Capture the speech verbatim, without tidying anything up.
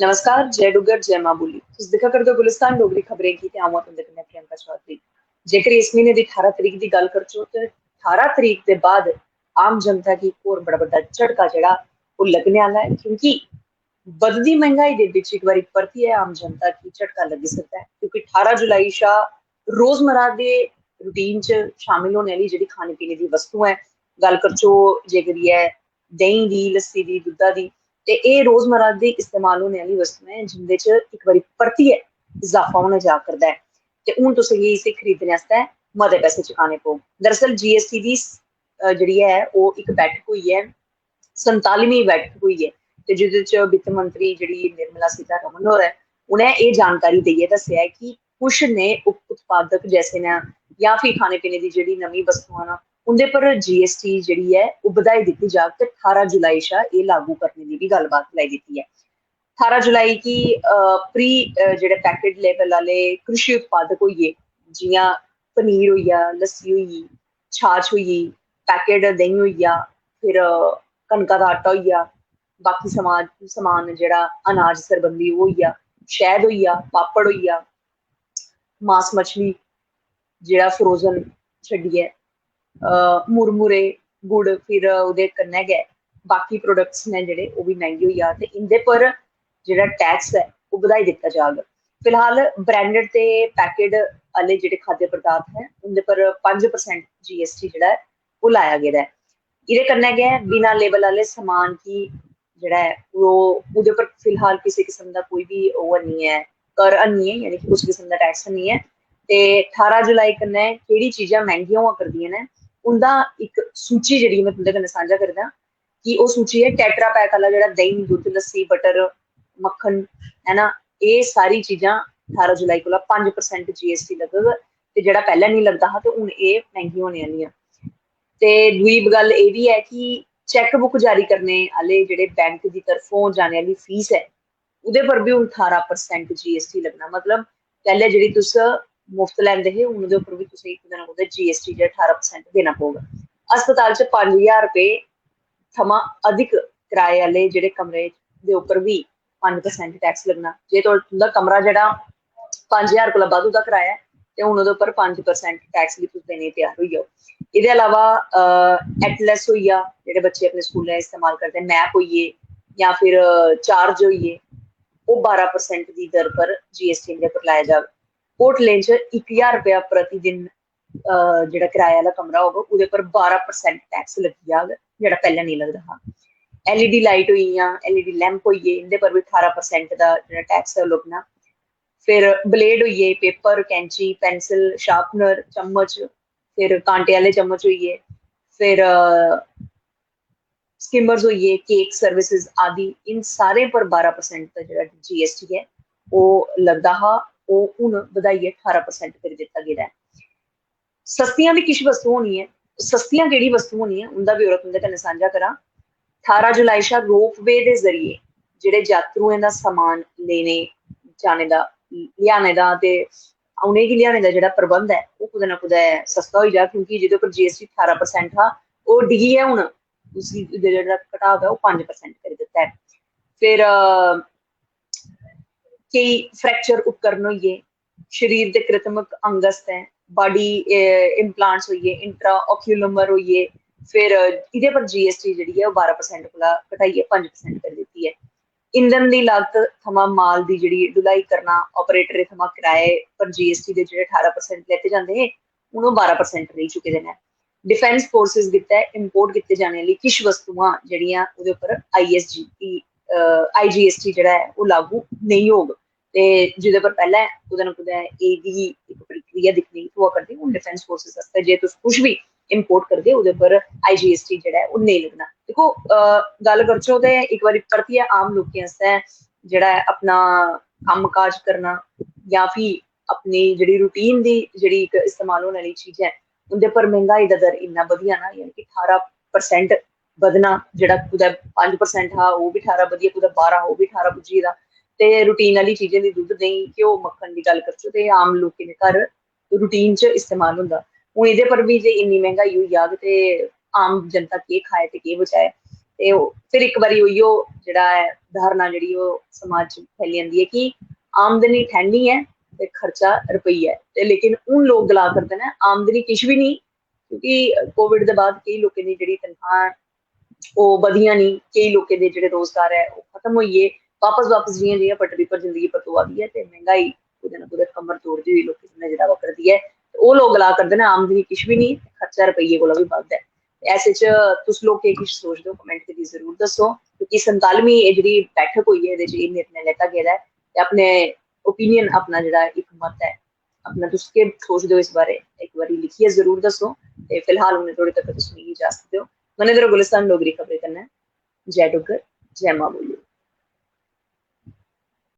नमस्कार, जय डुग्गर, जय मां बोली। तुस दिक्खा करदे ओ गुलिस्तान डोगरी खबरें गी ते अ'ऊं आं तुं'दे कन्नै प्रियंका चौधरी। जेकर इस म्हीने दी ठारां तरीक दी गल्ल करचो ते ठारां तरीक दे बाद आम जनता गी इक होर बड़ा बड्डा झटका जेह्ड़ा ओह् लग्गने आह्ला ऐ, क्योंकि बधदी मैंह्गाई दे बिच इक बारी परतियै आम जनता गी झटका लग्गी सकदा ऐ, क्योंकि ठारां जुलाई शा रोजमर्रा दे रूटीन च शामिल होने आह्ली जेह्ड़ी खाने पीने दी वस्तु ऐ, गल्ल करचो जे करियै देहीं दी, लस्सी दी, दुद्धा दी, ते एह् रोजमर्रा दे इस्तेमाल होने आह्ली वस्तुएं जिंदे च इक बारी परतियै इजाफा होना जा करदा ऐ ते हून तुसेंगी इसी खरीदने आस्तै मते पैसे चुकाने पौग। दरअसल जीएसटी दी अ, जेह्ड़ी ऐ ओह् इक बैठक होई ऐ, संतालीवीं बैठक होई ऐ ते जेह्दे च वित्त मंत्री जेह्ड़ी निर्मला सीतारमण होर ऐ, उ'नें एह् जानकारी देइयै दस्सेआ ऐ कि कुछ नेह् उप-, उत्पादक जैसे न जां फ्ही खाने पीने दी जेह्ड़ी नमीं वस्तुआं न उं'दे पर जीएसटी जेह्ड़ी ऐ ओह् बधाई दित्ती जाग ते ठारां जुलाई शा एह् लागू करने दी बी गल्लबात लाई दित्ती ऐ। ठारां जुलाई गी प्री जेह्ड़े पैकेट लेबल आह्ले कृषि उत्पादक होई गे, जि'यां पनीर होई गेआ, लस्सी होई गेई, छाछ होई गेई, पैकेट देहीं होई गेआ, फिर कनका दा आटा होई गेआ, बाकी समान समान जेह्ड़ा अनाज सरबंधी ओह् होई गेआ, शैह्द होई गेआ, पापड़ होई गेआ, मास मछली जेह्ड़ा फ्रोजन छड्डियै, मुरमुरे, गुड़, फिर ओह्दे कन्नै गै बाकी प्रोडक्ट्स न जेह्ड़े ओह् बी मैंह्गे होई जा ते इं'दे पर जेह्ड़ा टैक्स ऐ ओह् बधाई दित्ता जाग। फिलहाल ब्रांडेड ते पैकेड आह्ले जेह्ड़े खाद्य पदार्थ न उं'दे पर पंज परसेंट जीएसटी जेह्ड़ा ऐ ओह् लाया गेदा ऐ। एह्दे कन्नै गै बिना लेबल आह्ले समान गी जेह्ड़ा ऐ ओह् ओह्दे पर फिलहाल किसे किस्म दा कोई बी ओह् हैनी ऐ, कर हैनी ऐ, यानी कि कुसै किस्म दा टैक्स हैनी ऐ। ते ठारां जुलाई कन्नै केह्ड़ी चीजां मैंह्गियां होआ करदियां न उं'दा इक सूची जेह्ड़ी में तुं'दे कन्नै सांझा करदा कि ओह् सूची ऐ टेट्रा पैक आह्ला जेह्ड़ा देहीं, दुद्ध, लस्सी, बटर, मक्खन, है ना, एह् सारी चीजां ठारां जुलाई कोला पंज परसेंट जीएसटी लग्गग ते जेह्ड़ा पैह्लें नेईं लगदा हा ते हून एह् मैंह्गी होने आह्लियां। ते दूई गल्ल एह् बी ऐ कि चैक बुक जारी करने आह्ले जेह्ड़े बैंक दी तरफों जाने आह्ली फीस ऐ ओह्दे पर बी हून ठारां परसेंट जीएसटी लग्गना। मतलब पैह्लें जेह्ड़ी तुस मुफ्त लैंदे हे हून ओह्दे उप्पर बी तुसेंगी कुतै ना कुतै जीएसटी जेह्ड़ा ठारां परसेंट देना पौग। अस्पताल च पंज ज्हार रपेऽ थमां अधिक कराए आह्ले जेह्ड़े कमरे दे उप्पर बी पंज परसेंट टैक्स लग्गना। जे तुं'दा कमरा जेह्ड़ा पंज ज्हार कोला बद्ध दा कराया ऐ ते हून ओह्दे उप्पर पंज परसेंट टैक्स बी तुस देने गी त्यार होई जाओ। एह्दे अलावा एटलस होई गेआ, जेह्ड़े बच्चे अपने स्कूलें इस्तेमाल करदे, मैप होई गे जां फिर चार्ज होई गे, ओह् बारां परसेंट दी दर पर जीएसटी इं'दे उप्पर लाया जाग। होटलें च इक ज्हार रपेआ प्रतिदिन जेह्ड़ा कराए आह्ला कमरा होग ओह्दे पर बारां परसेंट टैक्स लग्गी जाग, जेह्ड़ा पैह्लें नेईं लगदा हा। एलईडी लाइट होई गेइयां, एलईडी लैंप होई गे, इं'दे पर बी ठारां परसेंट दा जेह्ड़ा टैक्स ऐ ओह् लग्गना। फिर ब्लेड होई गे, पेपर, कैंची, पैंसल, शार्पनर, चम्मच, फिर कांटे आह्ले चम्मच होई गे, फिर स्किमर्स होई गे, केक सर्विसेज आदि, इन सारें पर बारां परसेंट दा जेह्ड़ा जीएसटी ऐ ओह् लगदा हा, ओह् हून बधाइयै ठारां परसेंट करी दित्ता गेदा ऐ। सस्तियां बी किश वस्तु होनी ऐ, सस्तियां केह्ड़ी वस्तु होनी ऐ उं'दा ब्यौरा तुं'दे कन्नै सांझा करां। ठारां जुलाई शा रोपवे दे जरिए जेह्ड़े यात्रुएं दा समान लेने जाने दा, लेआने दा ते उ'नेंगी लेआने दा जेह्ड़ा प्रबंध ऐ ओह् कुतै ना कुतै सस्ता होई जा, क्योंकि जेह्दे उप्पर जीएसटी ठारां परसेंट हा ओह् डिग्गियै हून उसी जेह्ड़ा घटाव ऐ ओह् पंज परसेंट करी दित्ता ऐ। फिर केई फ्रैक्चर उपकरण होई गे, शरीर दे कृत्रिमक अंग आस्तै, बाडी इम्प्लांट्स होई गे, इंट्रा ऑक्यूलमर होई गे, फिर एह्दे पर जीएसटी जेह्ड़ी ऐ ओह् बारां परसेंट कोला घटाइयै पंज परसेंट करी दित्ती ऐ। इंधन दी लागत थमां माल दी जेह्ड़ी ढुलाई करना, ऑपरेटरें थमां किराए पर जीएसटी दे जेह्ड़े ठारां परसेंट लैते जंदे हे, हून ओह् बारां परसेंट रेही चुके दे न। डिफेंस फोर्सेस गित्तै इंपोर्ट कीते जाने आह्ली किश वस्तुआं जेह्ड़ियां ओह्दे उप्पर आईएसजी, आईजीएसटी जेह्ड़ा ऐ ओह् लागू नेईं होग। ते जेह्दे पर पैह्लें कुतै ना कुतै एह्दी इक प्रक्रिया दिक्खने गी थ्होआ करदी। हून डिफेंस फोर्सेस आस्तै जे तुस कुछ बी इंपोर्ट करगे ओह्दे पर आईजीएसटी जेह्ड़ा ऐ ओह् नेईं लगदा। दिक्खो, गल्ल करचै ते इक बारी परतियै आम लोकें आस्तै जेह्ड़ा ऐ अपना कम्म काज करना जां फ्ही अपनी जेह्ड़ी रूटीन दी जेह्ड़ी इक इस्तेमाल होने आह्ली चीज ऐ उं'दे पर मैंह्गाई दा दर इन्ना बधी जाना, यानी कि ठारां परसेंट बधना, जेह्ड़ा कुतै पंज परसेंट हा ओह् बी ठारां बधियै कुतै बारां ओह् बी ठारां पुज्जी गेदा। ते रूटीन आह्ली चीजें दी, दुद्ध, देहीं, घ्यो, मक्खन दी गल्ल करचै ते आम लोकें दे घर रूटीन च इस्तेमाल होंदा। हून एह्दे पर बी जे इन्नी मैंह्गाई होई जाग ते आम जनता केह् खाए ते केह् बचाए। ते फिर इक बारी उयो जेह्ड़ा ऐ धारणा जेह्ड़ी ओह् समाज च फैली जंदी ऐ कि आमदनी ठैनी ऐ ते खर्चा रपेइया ऐ। ते लेकिन हून लोक गला करदे न आमदनी किश बी नेईं, क्योंकि कोविड दे बाद केई लोकें दी जेह्ड़ी तनखाह ओह् बधियां नेईं, केई लोकें दे जेह्ड़े रोजगार ऐ ओह् खत्म होई गे। बापस बापस जि'यां जि'यां पटरी पर जिंदगी परतोआ दी ऐ ते मैंह्गाई कुतै ना कुतै कमर तोड़दी होई लोकें कन्नै जेह्ड़ा ओह् करदी ऐ। ते ओह् लोक गला करदे न आमदनी किश बी नेईं, खर्चा रपेइये कोला बी बद्ध ऐ। ते ऐसे च तुस लोक केह् किश सोचदे ओ, कमेंट करियै जरूर दस्सो, क्योंकि संतालमीं एह् जेह्ड़ी बैठक होई ऐ एह्दे च एह् निर्णय लैता गेदा ऐ। ते अपने ओपिनियन, अपना जेह्ड़ा इक मत ऐ, अपना तुस केह् सोचदे ओ इस बारे, इक बारी लिखियै जरूर दस्सो। ते फिलहाल उ'नें थोड़ी तक तुस मिगी इजाजत देओ। बने दे रहो गुलिस्तान डोगरी खबरें कन्नै। जय डुग्गर, जय मां बोली।